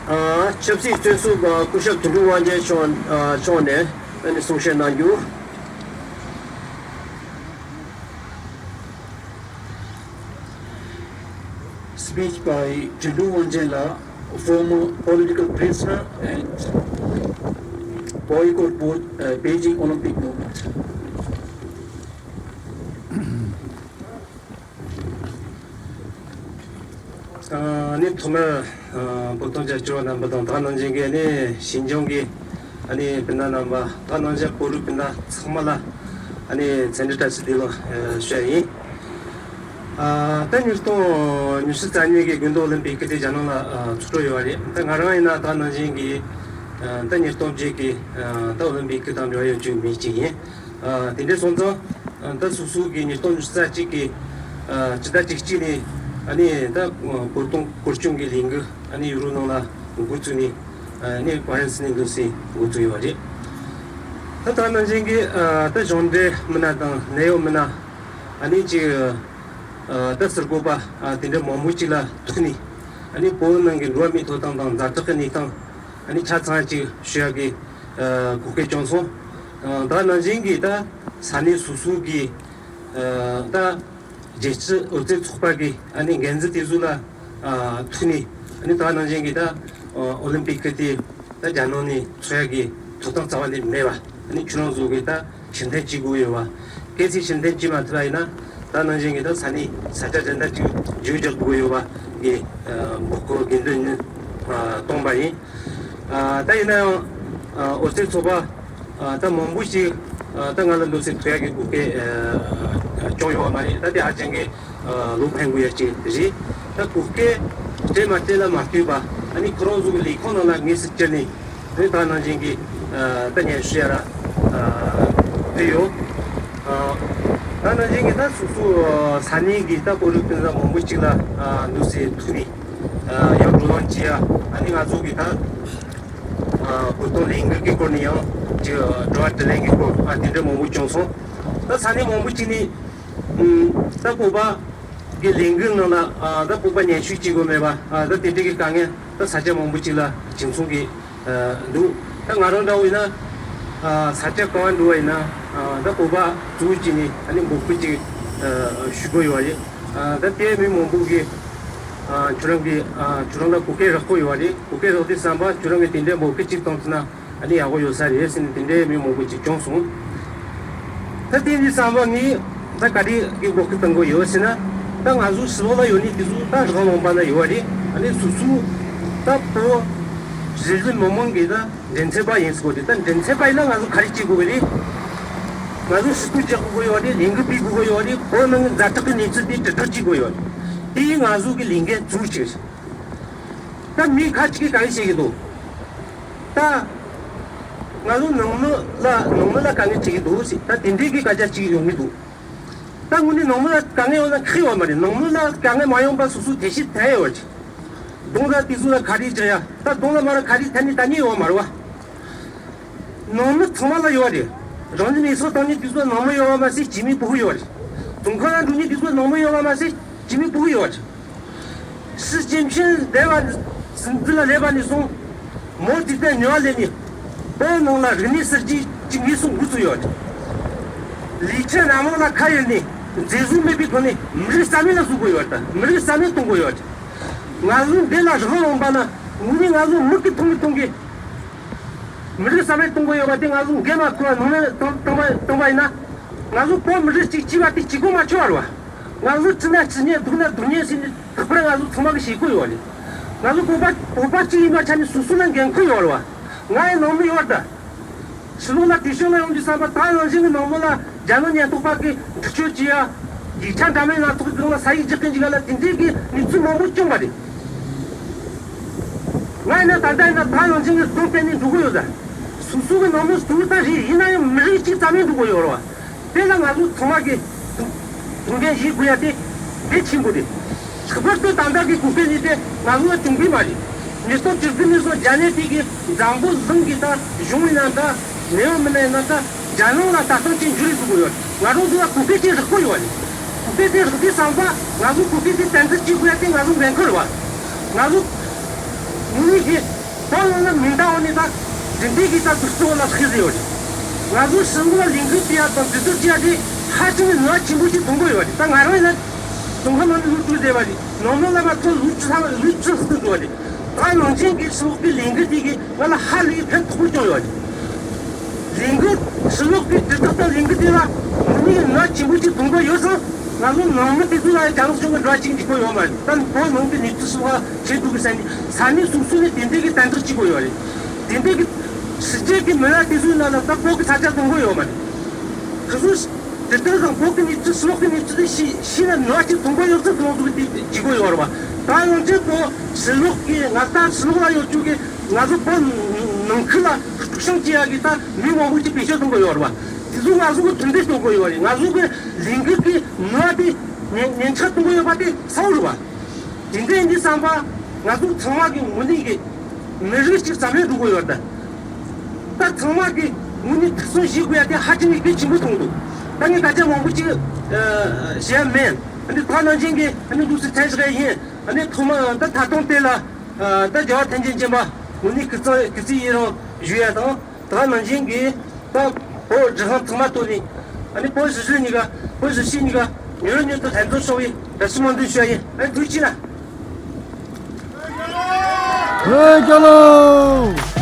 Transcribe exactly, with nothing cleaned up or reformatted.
ཨ། ཆབ་སྲིད་བཙོན་ཟུར་པ་སྐུ་ཞབས་དོན་གྲུབ་དབང་ཆེན་མཆོག་ཨ། མཆོག་ནས་ཨ་ནི་གསུང་བཤད་གནང་རྒྱུ། Speech by Tendulkar Wangjela, former political prisoner and boycott board, uh, Beijing Olympic movement. ཨ་ནི་ཐོག་མར་ཨ་བོད་དོན་རྒྱབ་སྐྱོར་རྣམ་པ་དང་དེ་ནང་བཞིན་གྱི་ཨ་ནི་ཞིང་ལྗོངས་ཀྱི་ཨ་ནི་སྤུན་ཟླ་རྣམ་པ་དེ་ནང་བཞིན་བོད་རིགས་སྤུན་ཟླ་ཚང་མ་ལ་ཨ་ནི་འཚམས་འདྲི་བཀྲ་ཤིས་བདེ་ལེགས་ཞུ་ཡ་ཡིན། ཨ་ད་ཉིས་སྟོང་ཉི་ཤུ་རྩ་གཉིས་ཀྱི་དགུན་དུས་ཨོ་ལིམ་པིག་གི་དེ་རྒྱ་ནག་ལ་ཨ་ཚོགས་འགྲོ་ཡོད་པ་རེད། ད་ང་རང་ཡིན་ན་དེ་ནང་བཞིན་གྱི་ཨ་ད་ཉིས་སྟོང་བརྒྱད་ཀྱི་ཨ་ད་ཨོ་ལིམ་པིག་གི་དང་འབྲེལ་བ་ཡོད་རྒྱུ་མི་གཅིག་ཡིན། ཨ་དེ་འདྲ་སོང་ཙང་ཨ་ད་སོ་སོ་གི་ཉིས་སྟོང་ཉི་ཤུ་རྩ་གཅིག་གི་ཨ་སྤྱི་ཟླ་བཅུ་གཅིག་ནས་ཨ་ནི་ད་བོད་དོན་སྐོར་སྐྱོད་ཀྱི་ལས་འགུལ་ཨ་ནི་ཡུ་རོབ་ནང་ལ་འགོ་བཙུགས་ནས་ཨ་ནི་ཕ་རན་སི་ནས་འདུག་སེ་འགོ་བཙུགས་ཡོད་པ་རེད། ད་དེ་ནང་བཞིན་གྱི་ཨ་ད་གཞུང་འབྲེལ་མི་སྣ་དང་གནད་ཡོད་མི་སྣ་ཨ་ནི་ཅིག་ཨ་ད་ཟུར་འགོད་པ་ཨ་དེ་འདྲ་མང་པོ་ཅིག་ལ་ཐུག་ནས་ཨ་ནི་བོད་ནང་གི་འགྲོ་བ་མིའི་ཐོབ་ཐང་དང་ཛ་དྲག་གི་གནས་སྟངས་ཨ་ནི་ཆ་ཚང་ཅིག་ཞུ་ཡག་གི་ཨ་གོ་སྐབས་བྱུང་སོང་། ཨ་དེ་ནང་བཞིན་གྱི་ད་ས་གནས་སོ་སོ་གི་ཨ་ད་རྒྱལ་སྤྱི་འོད་རྩེད་ཚོགས་པ་གི་ཨ་ནི་འགན་འཛིན་དེ་ཚོ་ལ་ཨ་ཐུག་ནས་ཨ་ནི་དེ་ནང་བཞིན་གྱི་ད་ཨོ་ལིམ་པིག་གི་དེ་ད་རྒྱ་ནག་ནས་ཚོགས་ཡག་གི་ཐོབ་ཐང་རྩ་བ་ནས་མེད་པ་ཨ་ནི་ཁྱོད་རང་ཚོ་གི་ད་ཕྱིར་འཐེན་བྱེད་དགོས་ཡོད་པ། གལ་སྲིད་ཕྱིར་འཐེན་བྱེད་མ་ཐུབ་པ་ཡིན་ན་དེ་ནང་བཞིན་གྱི་ད་ས་གནས་ས་ཆ་གཞན་དག་ཅིག་བརྗེ་པོ་རྒྱག་དགོས་ཡོད་པ་གི་ཨ་འབོད་སྐུལ་དགོས་འདུན་ཨ་བཏང་པ་ཡིན། ཨ་ད་ཡིན་ན་ཡང་ཨ་འོད་རྩེད་ཚོགས་པ་ཨ་ད་མང་པོ་ཞིག་ཨ་ད་ང་ལ་འདུག་སེ་ཐུག་ཡག་གི་གོ་སྐབས་ཨ་བྱུང་ཡོད་པ་མ་རེད། ད་དེ་ཧ་ཅང་གི་ཨ་བློ་ཕན་དགོས་ཡག་ཅིག་རེད། ད་གོ་སྐབས་སྤྲད་མ་སྤྲད་ལ་མ་ལྟོས་པ་ཨ་ནི་ཁོ་རང་ཚོ་གི་ལས་ཁུངས་ནང་ལ་དངོས་སུ་བཅར་ནས་དེ་དེ་ནང་བཞིན་གྱི་ཨ་ད་སྙན་ཞུ་ཡ་ར་ཨ་ཕུལ་ཡོད། ཨ་དེ་ནང་བཞིན་གྱི་ད་སོ་སོ་ས་གནས་ཀྱི་ད་བོད་རིགས་སྤུན་ཟླ་མང་པོ་ཅིག་ལ་ཨ་འདུག་སེ་ཐུག་ནས་ཨ་ཡང་བགྲོ་གླེང་བྱེད་ཡ་ཨ་ནི་ང་ཚོ་གི་ད་ཨ་བོད་དོན་ལས་འགུལ་གྱི་སྐོར་ནས་ཡང་ཅིག་དྲི་བ་དྲིས་ལན་གྱི་སྐོར་ཨ་དེ་འདྲ་མང་པོ་བྱུང་སོང་། ད་ས་གནས་མང་པོ་ཅིག་ནས་ཨ་ད་བོད་པ་གི་ལས་འགུལ་ནང་ལ་ཨ་ད་བོད་པ་སྙན་ཞུ་བྱེད་དགོས་མེད་པ་ཨ་ད་དེ་འདྲ་གི་དཀའ་ངལ་ད་ས་ཆ་མང་པོ་ཅིག་ལ་བྱུང་སོང་གི་ཨ་འདུག་ད་ང་རང་འདྲ་བོ་ཡིན་ན་ཨ་ས་ཆ་གང་འགྲོ་བ་ཡིན་ན་ཨ་ད་བོད་པ་གཙོ་བོ་བྱས་ནས་ཨ་ནི་འབོད་སྐུལ་ཅིག་ཨ་ཞུ་དགོས་ཡོད་རེད། ཨ་ད་དེ་མི་མང་པོ་གིས་ཨ་ཁྱོད་རང་གི་ཨ་ཁྱོད་རང་ལ་གོ་སྐབས་རག་གི་ཡོད་རེད། གོ་སྐབས་རག་དུས་ཙམ་པ་ཁྱོད་རང་གིས་དེ་འདྲའི་འབོད་སྐུལ་ཅིག་བཏང་ཐུབ་ན་ཨ་ནི་ཡག་པོ་ཡོད་ས་རེད་ཟེར་ནས་དེ་འདྲའི་མི་མང་པོ་ཅིག་བྱུང་སོང་། ད་དེ་འདྲའི་ཙམ་པ་ངས་ད་ག་རེ་གི་འབོད་སྐུལ་གཏོང་གི་ཡོད་ཟེར་ན། ད་ང་ཚོ་ཕྱི་ལོགས་ལ་ཡོད་ནི་དེ་ཚོ་ད་རང་དབང་པ་ན་ཡོད་པ་རེད། ཨ་ནི་སོ་སོ་ད་བོད་གཞིས་བྱེས་མི་མང་གི་ད་མགྲིན་ཚབ་པ་ཡིན་ཟེར་གོ་དེ། ད་མགྲིན་ཚབ་པ་ཡིན་ན་ང་ཚོ་ག་རེ་བྱེད་དགོས་ཀྱི་རེད། ང་ཚོ་ཞུ་གཏུག་རྒྱག་དགོས་ཀྱི་ཡོད་རེད། ལས་འགུལ་སྤེལ་དགོས་ཀྱི་ཡོད་རེད། བོད་ནང་གི་ཛ་དྲག་གི་གནས་ཚུལ་དེ་དྲིལ་བསྒྲགས་བྱེད་དགོས་ཡོད་རེད། དེ་ཡིན་ང་ཚོ་གི་ལས་འགན་གཙོ་བོ་གཅིག་རེད། ད་མི་ཁ་ཅིག་གིས་ག་རེ་བཤད་ཀྱི་འདུག་ད་ང་ཚོ་ནང་མི་ལ་ནང་མི་ལ་དཀའ་ངལ་འཕྲད་ཀྱི་འདུག་ཟེར། ད་དེ་འདྲའི་གི་སྐད་ཆ་ཅིག་ཡོང་གི་འདུག་ད་དངོས་གནས་ནང་མི་ལ་དཀའ་ངལ་ཡོད་ན་ཁག་ཡོད་མ་རེད། ནང་མི་ལ་དཀའ་ངལ་མ་ཡོང་པ་སོ་སོ་ཐབས་ཤེས་ཐད་ཡོད་ཅིག་གདོང་ལ་དེ་ཚོ་ལ་ག་རེ་རྒྱག་ཡ། ད་གདོང་ལ་མ་ར་ག་རེ་ཐད་ནས་ད་ནི་ཡོད་མ་རེད་བ། ནང་མི་ཚང་མ་ལ་ཡོད་རེད། རང་ཉིད་མི་སོ་དང་ཉིད་དུས་ཚོད་ནང་མི་ཡོད་པ་མ་ཟད་སྐྱེས་མི་ཕྲུ་གུ་ཡོད་རེད། རྫོང་ཁ་ལ་འགྲོ་ཉིད་དུས་ཚོད་ནང་མི་ཡོད་པ་མ་ཟད་སྐྱེས་མི་ཕྲུ་གུ་ཡོད་རེད། སྲིད་སྐྱེས་ཆེན་འདས་པ་འཛིན་འཛིན་ལ་སླེབས་པ་ནས་བཟུང་མའོ་ཙེ་ཏུང་མྱུར་བ་ལས་ནས་བོད་ནང་ལ་རིག་གནས་གསར་བརྗེ་གཅིག་དངོས་སུ་འགོ་བཙུགས་ཡོད་རེད། ལས་བྱེད་སྣ་མང་ལ་ཁ་གཡར་ནས་འཛིན་བཟུང་མེད་པའི་ཐོག་ནས་མི་རིགས་རྩ་མེད་ལ་བཟོ་དགོས་ཡོད་རེད། མི་རིགས་རྩ་མེད་གཏོང་དགོས་ཡོད་རེད། ང་ཚོ་འདི་ལ་རང་དབང་པ་ན་ངོས་ནས་ང་ཚོ་མིག་གིས་མཐོང་གི་མཐོང་གི་མི་རིགས་རྩ་མེད་གཏོང་གི་ཡོད་པ་དེ་ང་ཚོ་འགན་མ་ཁུར་བ་ནང་ནས་བཏང་བཏང་བ་བཏང་བ་ཡིན་ན། ང་ཚོ་བོད་མི་རིགས་གཅིག་གཅིག་པ་དེ་གཅིག་པོ་མ་ཆོག་བར་བ། ང་ཚོ་ཁྲིད་ན་ཁྲིད་ཉན་སྡུག་ན་སྡུག་ཉན་ཟེར་ནས་ལྷག་པར་ང་ཚོ་ཚང་མ་གི་ཤེས་དགོས་ཡོད་རེད། ང་ཚོ་བོད་པ་བོད་པ་གཅིག་ཡིན་པ་ཆ་ནས་སོ་སོ་ལ་འགན་ཁུར་ཡོད་རེད་བ། ང་ཡི་ནང་མི་ཡོད་ད། ཕྱི་ལོགས་ལ་དུས་ཤོག་ལ་ཡོང་དུས་ཙམ་པ་ད་ནང་བཞིན་གྱི་ནང་མི་ལ་རྒྱ་ནག་ཉེན་རྟོག་པ་གིས་འཁྲུག་སྤྱོད་བྱེད་ཡ། ཡིག་ཆ་འདྲ་མིན་སྣ་ཚོགས་ཀྱི་སྒང་ལ་ས་ཡིག་རྒྱག་མཁན་གྱི་སྒང་ལ་དེ་འདྲའི་གི་གནས་ཚུལ་མང་པོ་བྱུང་བ་རེད། ང་ཡིན་ན་ད་ལྟ་ཡིན་ན་ད་ནང་བཞིན་གྱི་གདོང་གཏད་ནས་འགྲོ་གི་ཡོད་ད། སོ་སོ་གི་ནང་མི་སྡུག་ད་རེད། ཡིན་ན་ཡང་མི་རིགས་གཅིག་རྩ་མེད་འགྲོ་གི་ཡོད་རེད་བ། དེ་ལ་ང་ཚོ་ཚང་མ་གིས་གདོང་གདོང་ལེན་བྱེད་དགོས་ཡ་དེ་གལ་ཆེན་པོ་རེད། ལྷག་པར་དུ་ད་ལྟ་གི་གོ་སྐབས་འདི་དེ་ང་ཚོ་ལ་བྱུང་གི་མ་རེད། ཉིས་སྟོང་བཅུ་དགུ་ནས་བཟུང་རྒྱ་ནག་དེ་གི་འཛམ་བུ་གླིང་གི་ད་གཞུང་ཡིན་ན་ད་ནེའུ་མི་ནས་ན་ད་རྒྱ་ནག་ལ་ལྟ་སྟངས་ཅིག་འགྱུར་ཡོང་དགོས་ཡོད། ང་རང་ཚོ་ལ་གོ་སྐབས་ཅིག་རག་གི་ཡོད་རེད། གོ་སྐབས་དེ་རག་དུས་ཙམ་པ་ང་ཚོ་གོ་སྐབས་དེ་གཏན་འཇགས་བྱེད་དགོས་ཡ་དེ་ང་ཚོ་འགན་ཁུར་རེད་བ། ང་ཚོ་ངོས་ནས་གི་བོད་ནང་ལ་མིང་བཏགས་འོ་ནི་ད་དེ་འདྲའི་གི་ད་དུས་ཚོད་ལ་ལྷག་ཟེར་ཡོད་རེད། ང་ཚོ་སྲིད་ལུགས་ལ་ལས་འགུལ་སྤེལ་ཡ་དང་དེ་ཚོ་བྱེད་ཡ་དེ་ཧ་ཅང་གི་ནུས་པ་ཆེན་པོ་ཞིག་ཐོན་གི་ཡོད་རེད། ད་ང་རང་ཡིན་ན་ཙོང་ཁ་མ་ནི་ལོ་དྲུག་བསྡད་པ་རེད། ནང་མི་བླ་མ་ཚོ་ལོ་བཅུ་ཐམ་ལོ་བཅུ་ཟིན་འགྲོ་བ་རེད། ད་ནང་ཆེན་གྱི་ཕྱི་ལོགས་ཀྱི་ལས་འགུལ་དེ་གིས་ང་ལ་ཧ་ལས་ཕན་ཐོགས་པོ་བྱུང་ཡོད་རེད། ལས་འགུལ་ཕྱི་ལོགས་ཀྱི་དྲིལ་བསྒྲགས་དང་ལས་འགུལ་དེ་ལ་ངོ་མའི་ནུས་པ་ཆེན་པོ་ཞིག་ཐོན་གི་ཡོད་ཙང་། ང་ཚོ་ནང་མི་དེ་ཚོ་ལ་ཡང་གྲངས་ཆུང་གི་འགྲོ་བ་ཅིག་འཇིགས་པོ་ཡོད་མ་རེད། ད་བོད་ནང་གི་གནས་ཚུལ་སོགས་ལ་བྱེད་འདུག་གི་ཟེར་ནས་ས་གནས་སོ་སོ་ནས་དེ་འདྲའི་གི་བསྟན་བསྒྲགས་བྱེད་དགོས་ཡོད་རེད། དེ་འདྲའི་གི་ཕྱི་རྒྱལ་གི་མི་སྣ་དེ་ཚོའི་ནང་ལ་ད་བོད་གི་ས་ཆ་ཐོན་གི་ཡོད་མ་རེད། ཁོ་ཚོས་དེ་ལྟར་དང་བོད་གི་གནས་ཚུལ་ཕྱི་ལོགས་གི་གནས་ཚུལ་དེ་ཤེས་ཤེས་ན་ནུས་པ་ཅིག་ཐོན་གི་ཡོད་ཙང་ཁོ་ཚོ་གི་དེ་བྱེད་དགོས་ཡོད་རེད་བ། ད་ཡང་ཅིག་ཁོ་ཕྱི་ལོགས་གི་ང་ད་ཕྱི་ལོགས་ལ་ཡོད་རྒྱུ་གི་ང་ཚོ་བོད་ནང་ཁུལ་ལ་དཀྲུག་ཤིང་བྱེད་ཡ་གི་ད་མི་མང་པོ་ཅིག་བེད་སྤྱོད་གཏོང་གི་ཡོད་རེད་བ། དེ་ཚོ་ང་ཚོ་གི་མཐུན་སྒྲིལ་གཏོང་དགོས་ཡོད་རེད། ང་ཚོ་གི་ལས་འགུལ་གྱི་ནུས་པ་དེ་ཉེན་ཉེན་ཆག་གཏོང་གི་ཡོད་པ་དེ་གསལ་པོ་རེད་བ། དེ་འདྲ་ཡིན་དུས་ཙམ་པ་ང་ཚོ་ཚང་མ་གི་ངོས་ནས་གི་མི་རིགས་གཅིག་ཙམ་ལས་འགྲོ་གི་ཡོད་རེད། ད་ཚང་མ་གི་ངོས་ནས་ཐུགས་སུན་ཞུ་དགོས་ཡ་དེ་ཧ་ཅང་གི་གལ་ཆེན་པོ་མཐོང་འདུག་ད་ངས་སྐད་ཆ་མང་པོ་ཅིག་ཨ་བཤད་ཡ་མེད། ཨ་ནི་ད་ནང་བཞིན་གི་ཨ་ནི་འདུག་སེ་ཚད་བཞག་ཡ་ཡིན། ཨ་ནི་ཐོག་མ་ད་ད་དུང་དེ་ལ་ཨ་ད་རྒྱལ་བ་ཐམས་ཅད་མཁྱེན་པ་ངོས་ནས་གུས་བརྩི་གུས་བརྩི་ཡི་རང་ཞུ་ཡ་དང་། ད་ནང་བཞིན་གྱི་ད་བོད་སྒྲིག་ཁང་ཚང་མ་ཐོག་ནས་ཨ་ནི་བོད་གཞིས་བྱེས་གཉིས་ཀ་བོད་གཞིས་བྱེས་གཉིས་ཀ་མྱུར་མྱུར་དུ་ལྷན་འཛོམས་ཤོག་པའི་དགའ་བསུ་སྨོན་འདུན་ཞུ་ཡ་ཡིན། ཨ་ནི་ཐུགས་རྗེ་ཆེ་ལ། བོད་རྒྱལ་ལོ།